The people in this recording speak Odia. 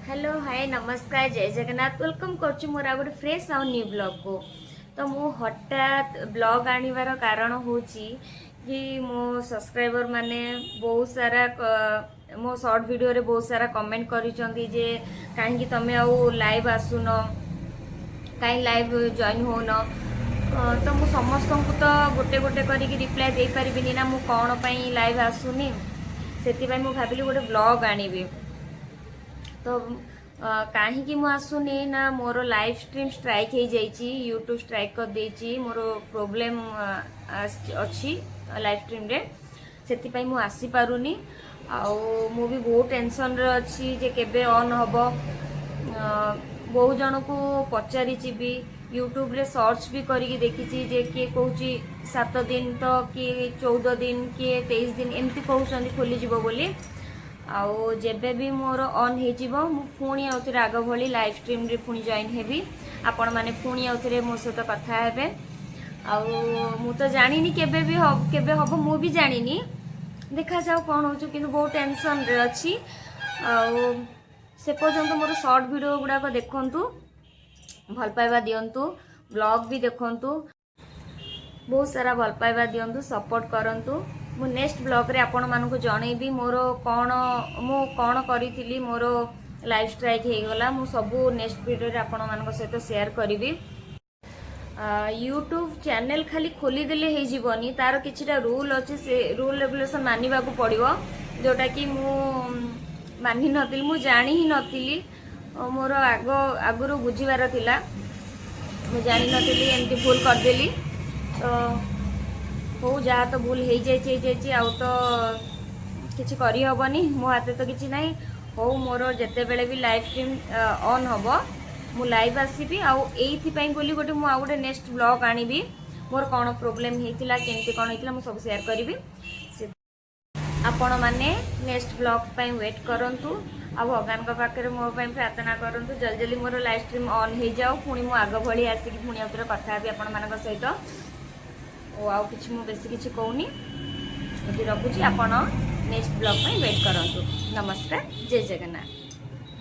ହ୍ୟାଲୋ, ହାଏ, ନମସ୍କାର, ଜୟ ଜଗନ୍ନାଥ। Welcome କରୁଛି ମୋର ଆଉ ଗୋଟେ ଫ୍ରେଶ୍ ଆଉ ନ୍ୟୁ ବ୍ଲଗ୍କୁ। ତ ମୁଁ ହଠାତ୍ ବ୍ଲଗ୍ ଆଣିବାର କାରଣ ହେଉଛି କି ମୋ ସବସ୍କ୍ରାଇବର ମାନେ ବହୁତ ସାରା ମୋ ସର୍ଟ ଭିଡ଼ିଓରେ ବହୁତ ସାରା କମେଣ୍ଟ କରିଛନ୍ତି ଯେ କାହିଁକି ତମେ ଆଉ ଲାଇଭ୍ ଆସୁନ, କାହିଁ ଲାଇଭ୍ ଜଏନ୍ ହେଉନ। ତ ମୁଁ ସମସ୍ତଙ୍କୁ ତ ଗୋଟେ ଗୋଟେ କରିକି ରିପ୍ଲାଏ ଦେଇପାରିବିନି ନା, ମୁଁ କ'ଣ ପାଇଁ ଲାଇଭ୍ ଆସୁନି। ସେଥିପାଇଁ ମୁଁ ଭାବିଲି ଗୋଟେ ବ୍ଲଗ୍ ଆଣିବି। ତ କାହିଁକି ମୁଁ ଆସୁନି ନା, ମୋର ଲାଇଭ୍ ଷ୍ଟ୍ରିମ୍ ଷ୍ଟ୍ରାଇକ୍ ହେଇଯାଇଛି, ୟୁଟ୍ୟୁବ୍ ଷ୍ଟ୍ରାଇକ୍ କରିଦେଇଛି। ମୋର ପ୍ରୋବ୍ଲେମ୍ ଅଛି ଲାଇଭ୍ ଷ୍ଟ୍ରିମ୍ରେ, ସେଥିପାଇଁ ମୁଁ ଆସିପାରୁନି। ଆଉ ମୁଁ ବି ବହୁତ ଟେନସନ୍ରେ ଅଛି ଯେ କେବେ ଅନ୍ ହେବ। ବହୁତ ଜଣକୁ ପଚାରିଛି ବି, ୟୁଟ୍ୟୁବରେ ସର୍ଚ୍ଚ ବି କରିକି ଦେଖିଛି ଯେ କିଏ କହୁଛି 7 ଦିନ ତ କିଏ 14 ଦିନ, କିଏ 23 ଦିନ, ଏମିତି କହୁଛନ୍ତି ଖୋଲିଯିବ ବୋଲି। ଆଉ ଯେବେ ବି ମୋର ଅନ୍ ହେଇଯିବ, ମୁଁ ପୁଣି ଆଉଥରେ ଆଗ ଭଳି ଲାଇଭ୍ ଷ୍ଟ୍ରିମ୍ରେ ପୁଣି ଜଏନ୍ ହେବି। ଆପଣମାନେ ପୁଣି ଆଉଥରେ ମୋ ସହିତ କଥା ହେବେ। ଆଉ ମୁଁ ତ ଜାଣିନି କେବେ ବି କେବେ ହବ, ମୁଁ ବି ଜାଣିନି। ଦେଖାଯାଉ କ'ଣ ହେଉଛି, କିନ୍ତୁ ବହୁତ ଟେନସନ୍ରେ ଅଛି। ଆଉ ସେ ପର୍ଯ୍ୟନ୍ତ ମୋର ସର୍ଟ ଭିଡ଼ିଓ ଗୁଡ଼ାକ ଦେଖନ୍ତୁ, ଭଲ ପାଇବା ଦିଅନ୍ତୁ, ବ୍ଲଗ୍ ବି ଦେଖନ୍ତୁ, ବହୁତ ସାରା ଭଲ ପାଇବା ଦିଅନ୍ତୁ, ସପୋର୍ଟ କରନ୍ତୁ। ମୁଁ ନେକ୍ସଟ ବ୍ଲଗ୍ରେ ଆପଣମାନଙ୍କୁ ଜଣେଇବି ମୋର କ'ଣ, ମୁଁ କ'ଣ କରିଥିଲି, ମୋର ଲାଇଭ୍ ଷ୍ଟ୍ରାଇକ୍ ହେଇଗଲା। ମୁଁ ସବୁ ନେକ୍ସଟ ଭିଡ଼ିଓରେ ଆପଣମାନଙ୍କ ସହିତ ସେୟାର କରିବି। ୟୁଟ୍ୟୁବ୍ ଚ୍ୟାନେଲ୍ ଖାଲି ଖୋଲିଦେଲେ ହେଇଯିବନି, ତାର କିଛିଟା ରୁଲ୍ ଅଛି। ସେ ରୁଲ୍ ରେଗୁଲେସନ୍ ମାନିବାକୁ ପଡ଼ିବ, ଯେଉଁଟାକି ମୁଁ ମାନି ନଥିଲି, ମୁଁ ଜାଣି ହିଁ ନଥିଲି। ମୋର ଆଗରୁ ବୁଝିବାର ଥିଲା, ମୁଁ ଜାଣିନଥିଲି, ଏମିତି ଭୁଲ କରିଦେଲି। ତ ହଉ, ଯାହା ତ ଭୁଲ ହେଇଯାଇଛି ହେଇଯାଇଛି, ଆଉ ତ କିଛି କରିହେବନି, ମୋ ହାତରେ ତ କିଛି ନାହିଁ। ହଉ, ମୋର ଯେତେବେଳେ ବି ଲାଇଭ୍ ଷ୍ଟ୍ରିମ୍ ଅନ୍ ହେବ, ମୁଁ ଲାଇଭ୍ ଆସିବି। ଆଉ ଏଇଥିପାଇଁ ବୋଲି ଗୋଟେ ମୁଁ ଆଉ ଗୋଟେ ନେକ୍ସଟ ବ୍ଲଗ୍ ଆଣିବି। ମୋର କ'ଣ ପ୍ରୋବ୍ଲେମ୍ ହେଇଥିଲା, କେମିତି କ'ଣ ହେଇଥିଲା, ମୁଁ ସବୁ ସେୟାର କରିବି। ଆପଣମାନେ ନେକ୍ସଟ ବ୍ଲଗ୍ ପାଇଁ ୱେଟ୍ କରନ୍ତୁ ଆଉ ଭଗବାନଙ୍କ ପାଖରେ ମୋ ପାଇଁ ପ୍ରାର୍ଥନା କରନ୍ତୁ, ଜଲ୍ଦି ଜଲ୍ଦି ମୋର ଲାଇଭ୍ ଷ୍ଟ୍ରିମ୍ ଅନ୍ ହେଇଯାଉ, ପୁଣି ମୁଁ ଆଗ ଭଳି ଆସିକି ପୁଣି ଆଉ ଥରେ କଥା ହେବି ଆପଣମାନଙ୍କ ସହିତ। ଓ ଆଉ କିଛି ମୁଁ ବେଶୀ କିଛି କହୁନି, ଏଠି ରଖୁଛି। ଆପଣ ନେକ୍ସଟ ବ୍ଲଗ୍ ପାଇଁ ୱେଟ୍ କରନ୍ତୁ। ନମସ୍କାର, ଜୟ ଜଗନ୍ନାଥ।